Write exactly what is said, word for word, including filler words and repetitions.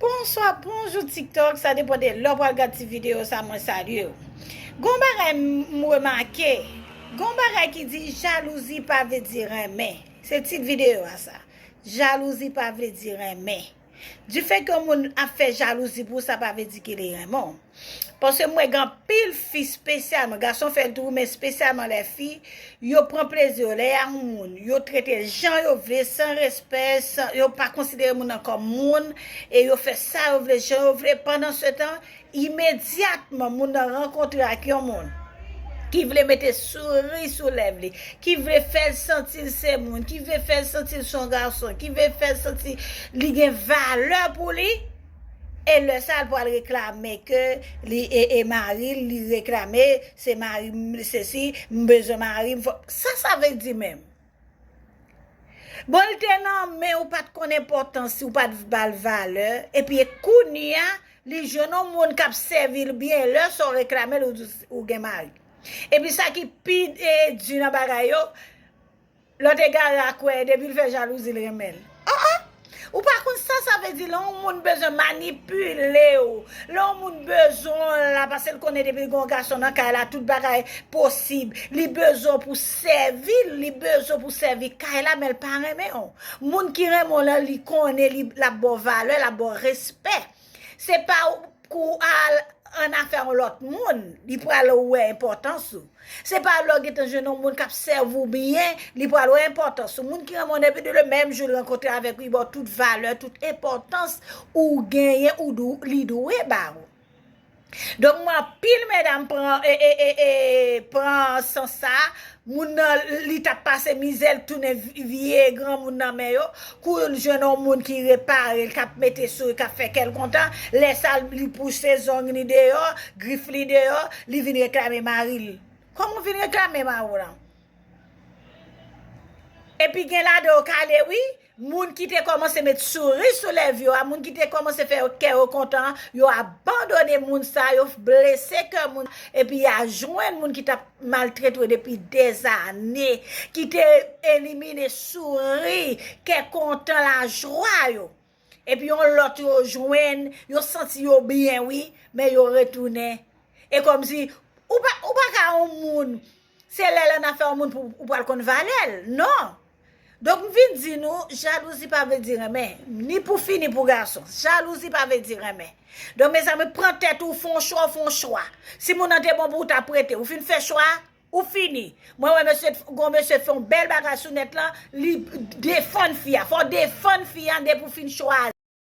Bonswa, bonjou TikTok, sa depann de lè w pral gad ti videyo sa, mwen salye w. Gon bagay m remake, gon bagay ki di jalouzi pa vle di renmen. Se tit videyo a sa. Jalouzi pa vle di renmen. Difè ke yon moun ap fè jalouzi pou sa pa vle di ke li renmen w. Paske mwen gen anpil fi espesyalman, gason fè l tou, men espesyalman lè fi, yo pran plezi yo lè y a yon moun, yo trete l jan yo vle, san respè, san, yo pa konsidere moun nan kòm moun, e yo fè sa yo vle, jan yo vle. Pandan se tan, imedyatman moun nan rankontre ak yon moun ki vle mete souri sou lèv li, ki vle fè l santi l se moun, ki vle fè l santi l se yon gason, ki vle fè l santi li gen valè pou li, e lè sa l pral reklame ke li e, e mari l, li reklame se mari m, sesi, m bezwen mari m. Sa sa vle di menm? Bon, li te nan men ou, pa t konn enpòtans li, ou pa t ba l valè, epi e kounye a, li jwenn yon moun k ap sèvi l byen, lè sa w reklame l, ou di ou gen mari. Epi sa ki pi e, di nan bagay yo, lè w te gare a kwè, depi l fè jalouzi, l renmen l. An an! Ou pa konn sa sa vle di lè yon moun bezwen manipile w, lè yon moun bezwen w la, paske l konnen depi l gen yon gason nan kay la, tout bagay posib. Li bezwen w pou sèvi l, li bezwen w pou sèvi kay la, men l pa renmen w. Moun ki renmen w lan, li konnen li, l ap ba w valè, l ap ba w respè. Se pa w, kou w al an afè yon lòt moun, li pral wè enpòtans ou. Se pa lè w gentan jwenn yon moun k ap sèvi w byen, li pral wè enpòtans ou. Moun ki renmen w depi de le menm jou l rankontre avèk ou, li ba w tout valè, tout enpòtans ou genyen, ou dou-, li dwe ba ou. Donk, mwen, anpil medam pran, e, e, e, e, pran sans sa, moun nan, li t ap pase mizè, l tounen vi-, vye granmoun nan men yo, kou l jwenn yon moun ki repare l, k ap mete souri, k ap fè kè l kontan, lè sa, li pouse zong li deyò, grif li deyò, li vin reklame mari l. Kòman w vin reklame mari w lan? Epi gen ladan yo k ale, wi. Moun ki te kòmanse met souri sou lèv yo a, moun ki te kòmanse fè yo kè yo kontan, yo abandone moun sa, yo blese kè moun, epi y a jwenn moun ki t ap maltrete yo depi dèzane, ki te elimine souri, kè kontan, lajwa yo. Epi yon lòt yo jwenn, yo santi yo byen, wi, men yo retounen. E kòmsi, ou pa, ou pa ka yon moun, se lè l an afè yon moun pou ou pral konn valè l. Non. Donk, m vin di nou, jalouzi pa vle di renmen, ni pou fi, ni pou gason. Jalouzi pa vle di renmen. Donk, mezanmi, pran tèt ou, fè yon chwa, fè yon chwa. Si moun nan te bon pou ou, t ap rete. Ou fin fè chwa, ou fini. Mwen wè mesye, gon mesye fè yon bèl bagay sou nèt lan, li defann fi a. Fò w defann fi a depi w fin chwazi.